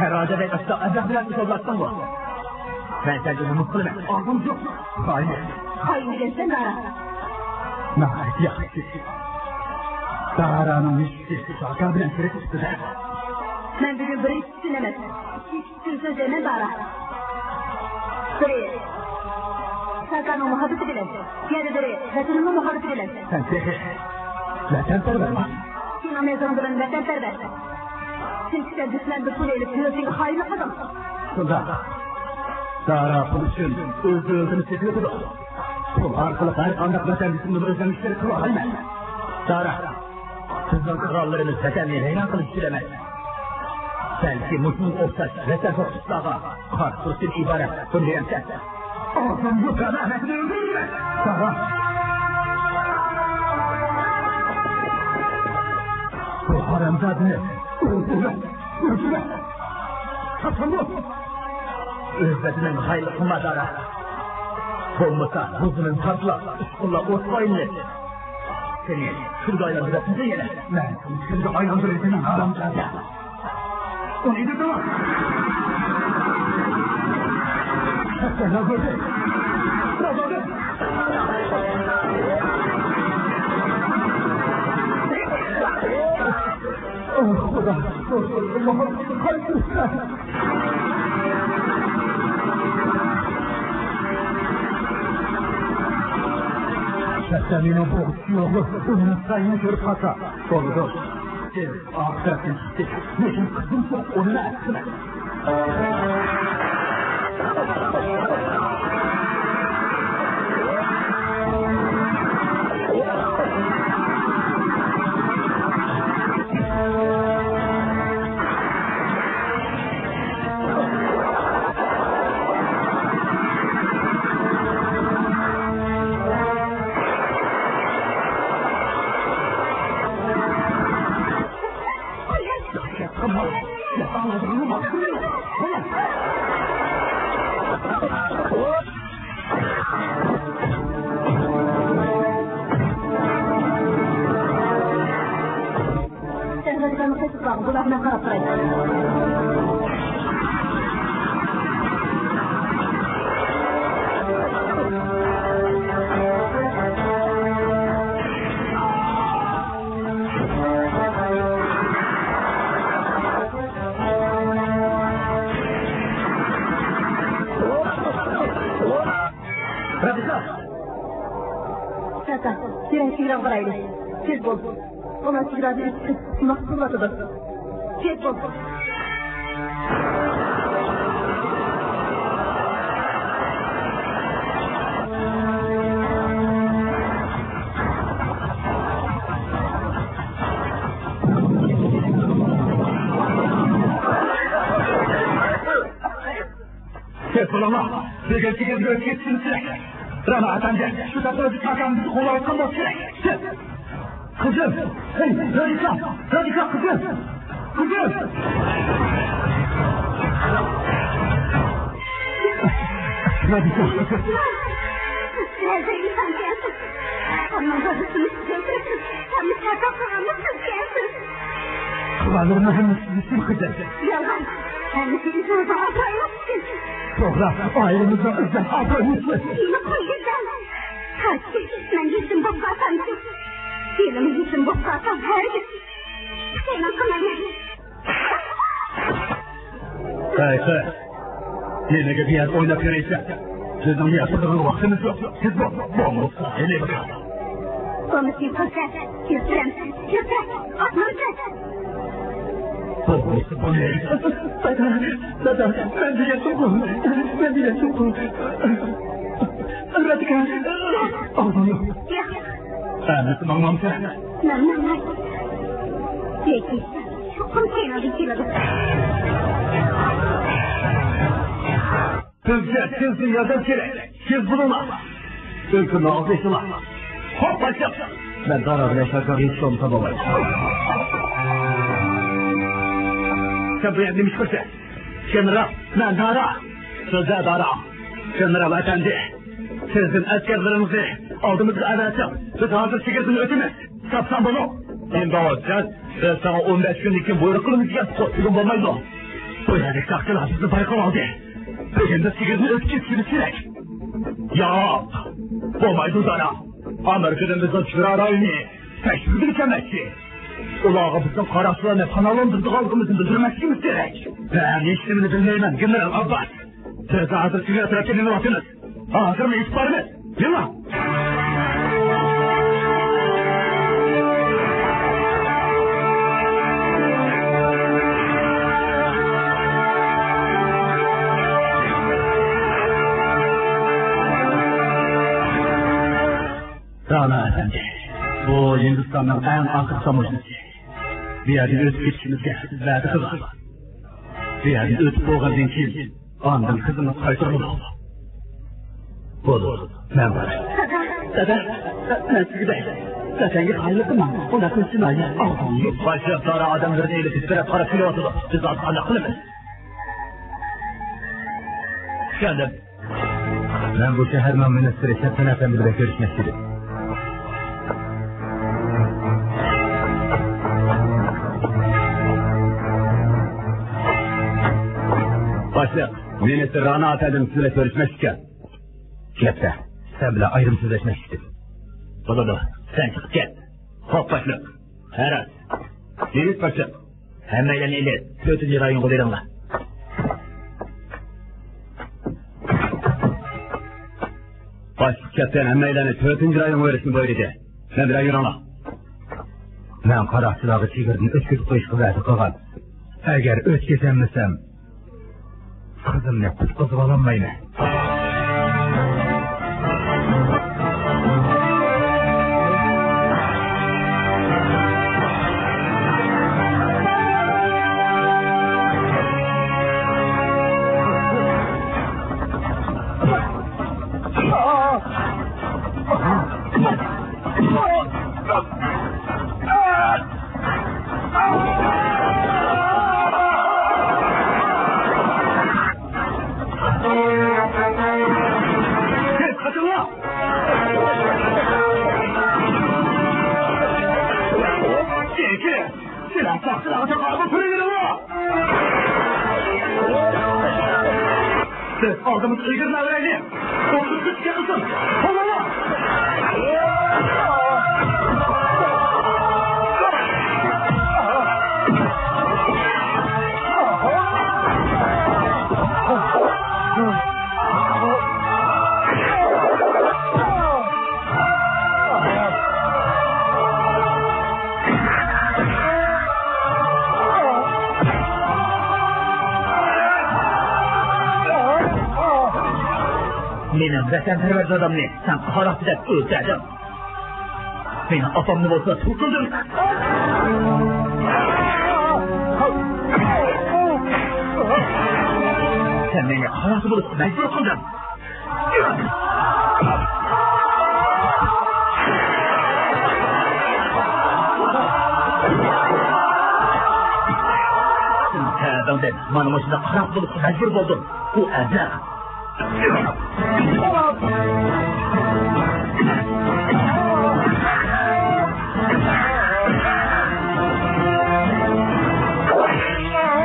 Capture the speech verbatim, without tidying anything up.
ھەر ھالدا مەن ئاستا ئازراق بىلەن ئۇسۇللاشتىڭغۇ؟ مەن سەندىن ئۈمىد قىلىمەن. ئالدىم يوق. خائىن. خائىن دېگەن سەن دارا. ناھايىتى ياخشى. دارانىڭ مۈشۈكى ساكا بىلەن كىرىپ چىقتى-دە. مەن بۈگۈن بىرىنچى كۈن ئەمەس، ئىككىنچى كۈن سۆزلەيمەن دارا. بىرى ساكانىڭ مۇھەببىتى بىلەن، يەنە بىرى ۋەتىنىمنىڭ مۇھەببىتى بىلەن. سەن تېخى ۋەتەنپەرۋەرمۇ؟ سېنىڭ نەزىرىڭدە مەن ۋەتەنپەرۋەر. چۈنكى سەن دۈشمەندىن پۇل ئېلىپ، تۈۋىسىگە خائىنلىق قىلدىڭ. شۇنداق. دارا پۇل ئۈچۈن ئۆز دۆلىتىنى سېتىۋېتىدۇ. پۇل ئارقىلىق ھەر قانداق ۋەتەندىشىمنىمۇ ئۆزۈمنىڭكى قىلالايمەن. دارا، بىزنىڭ قىلغانلىرىمىز ۋەتەننى ۋەيران قىلىش ئۈچۈن ئەمەس. بەلكى مۇشۇنىڭغا ئوخشاش ۋەتەن سوققۇچىلارغا قارشى تۇرۇشتىن ئىبارەت. بۇنى دېگەنسەن. ئاغزىمنى يوق، مەن سېنى ئۆلتۈرىمەن. دارا. بۇ ھارامزادىنى ئۆلتۈرمە، ئۆلتۈرمە. تاپساممۇ؟ ئۆز ۋەتىنىڭگە خائىنلىق قىلما، دارا. بولمىسا، بۇ زېمىن پارتلاپ، ئۇچقۇنلار ئوتقا ئايلىنىپ، سېنى كۈلگە ئايلاندۇرۇپ يەنە. مەن سېنى كۈلگە ئايلاندۇرىمەن، ھارامزادە. ئۇنى دېدىڭ. ئاھ، خۇدا، قايتىپ. شەتتەمىنىڭ بوغۇشى يوقلۇق، ئۇنىڭ سايىنى كۆرۈپ قالسا. بولىدۇ. سىز ئاخىرەتتىن چىقتى. لېكىن قىزىم ئۇنى ئەسلىمە. سەن غەزىپەڭنى قېچىپ قالغىن، بۇلار مەن قاراپ تۇراي. رابىيە! ساكا، بىرەر چېگرا قارايلى. تېز بول. ئۇلار چېگرادىن ئۆتۈپ كېتىپ، مەخپىي بولۇۋاتىدۇ. تېز بول. تېز بولۇڭلار! بۈگۈن سىزگە ئۆتۈپ كېتىشىمىز كېرەك. رانا ئەپەندى، شۇ تاپتا ئۆزى كاكامنى قوغلاۋاتقان بولسا كېرەك. قىزىم! ھەي، رادىكا! رادىكا، قىزىم! قىزىم! رادىكا! قىلغانلىرىمنىڭ ھەممىسى سىزنىڭ ئۈچۈن، قىزىم. يالغان. ھەممىسى ئۆزىڭىزنىڭ ئابرۇيىڭىز ئۈچۈن. توغرا، ئائىلىمىزنىڭ ئىززەت ئابرۇيى ئۈچۈن. مېنى قويۇۋېتىڭ. تاكى مەن يېتىم بولۇپ قالسامچۇ؟ يەنىمۇ يېتىم بولۇپ قالسام، ھەرگىز پۇشايمان قىلمايمەن. ھەي، قىز، نېمىگە بۇ يەردە ئويناپ يۈرىسەن؟ بىزنىڭ ياتىدىغان ۋاقتىمىز يوق. تېز بول، بولمىسا ھېلى بىر. بولمىسا يوقىسەن، يۆتكىرەمسەن، يۆتكىرە، ئاتمامسەن. بولمىسا بۇنى. دادا، دادا، مەن دېگەنتىمغۇ، مەن دېگەنتىمغۇ. رادىكا، ئالدىم يوق. ياق. ئەمدىسە ماڭمامسەن؟ ماڭمايمەن. لېكىن چوقۇم كەينىڭدىن كېلىدۇ. بىزگە تېزدىن ياردەم كېرەك. تېز بولۇڭلار. ئۆلكىنى ئالدىسىلا. خوپ، باشلىق. مەن دارا بىلەن شاكار ھېچ يولنى تاپالمايدۇ. سەن بۇ يەردە نېمە ئىش قىلىسەن؟ گېنېرال، مەن دارا. سۆزلە، دارا. گېنېرال ئەپەندى، تېزدىن ئەسكەرلىرىڭىزنى ئالدىمىزغا ئەۋەتىڭ. بىز ھازىر چېگرىدىن ئۆتىمىز. ساپسان بولۇڭ. ئىنداۋا، سەن، بىز ساڭا ئون بەش كۈندىن كېيىن بۇيرۇق قىلىمىز دېگەن قوشۇلۇم بولمايدۇ. بۇ يەردىكى ساقچىلار بىزنى بايقاپ ئالدى. بۈگۈن بىز چېگرىدىن ئۆتۈپ كېتىشىمىز كېرەك. ياق، بولمايدۇ، دانا. ئامېرىكىدىن بىزنىڭ چېگرا رايونىنى تەكشۈرگىلى كەلمەكچى. ئۇلارغا بىزنىڭ قاراقچىلارنى پاناھلاندۇرىدىغانلىقىمىزنى بىلدۈرمەسلىكىمىز كېرەك. مەن ھېچنېمىنى بىلمەيمەن، گېنېرال ئابباس. بىز ھازىر چېگرا تەرەپكە مېڭىۋاتىمىز. ھازىرلا يېتىپ بارىمىز. مېڭىڭ! رانا ئەپەندى، بۇ ھىندىستاننىڭ ئەڭ ئاخىرقى تاموژنىسى. بۇ يەردىن ئۆتۈپ كېتىشىمىزگە ۋەدە قىلغان. بۇ يەردىن ئۆتۈپ بولغاندىن كېيىن ئاندىن قىزىڭنى قايتۇرغىلى. بولدى، مەن باراي. دادا، دادا، مەن سىزگە دەي. داداڭغا خايىللىق قىلماڭ. ئۇ نەقىل جىنايى. باشلىق دارا ئادەملىرىنى ئېلىپ بىر تەرەپ قاراپ كېلىۋاتىدۇ. بىز ھازىر قانداق قىلىمىز؟ چۈشەندىم. مەن بۇ شەھەرنىڭ مىنىستىرى شەپتەن ئەپەندى بىلەن كۆرۈشمەكچى ئىدىم. باشلىق، مىنىستىر رانا ئەپەندىم سىز بىلەن كۆرۈشمەكچىكەن. كەپتە، سەن بىلەن ئايرىم سۆزلەشمەكچىدىم. بولىدۇ، سەن چىقىپ كەت. خوپ، باشلىق. ھە راست. يۈرۈڭ، باشلىق. ھەممەيلەننى ئېلىپ، تۆتىنچى رايونغا بېرىڭلار. باشلىق كەپتەن ھەممەيلەننى تۆتىنچى رايونغا بېرىشنى بۇيرۇدى. مەن بىلەن يۈرۈڭلار. مەن قاراقچىلارغا چېگرىدىن ئۆتكۈزۈپ قويۇشقا ۋەدە قىلغان. ئەگەر ئۆتكۈزەلمىسەم، قىزىمنى قۇتقۇزۇۋالالمايمەن. سىلەر ساقچىلارغا تاقابىل تۇرۇۋېرىڭلار! بىز ئالدىمىزغا ئىلگىرىلەۋېرەيلى! توختىتىپ كەتمىسۇن! قوللاڭلار! مېنىڭ ۋەتەنپەرۋەر دادامنى سەن قاراقچى دەپ ئۆلتۈردۈڭ. مېنىڭ ئاپامنى بولسا تۇغ قىلدىڭ. سەن مېنى قاراقچى بولۇشقا مەجبۇر قىلدىڭ. سەن سەۋەبىڭدىن مانا مۇشۇنداق قاراقچى بولۇشقا مەجبۇر بولدۇم. بۇ ئەبلەخ.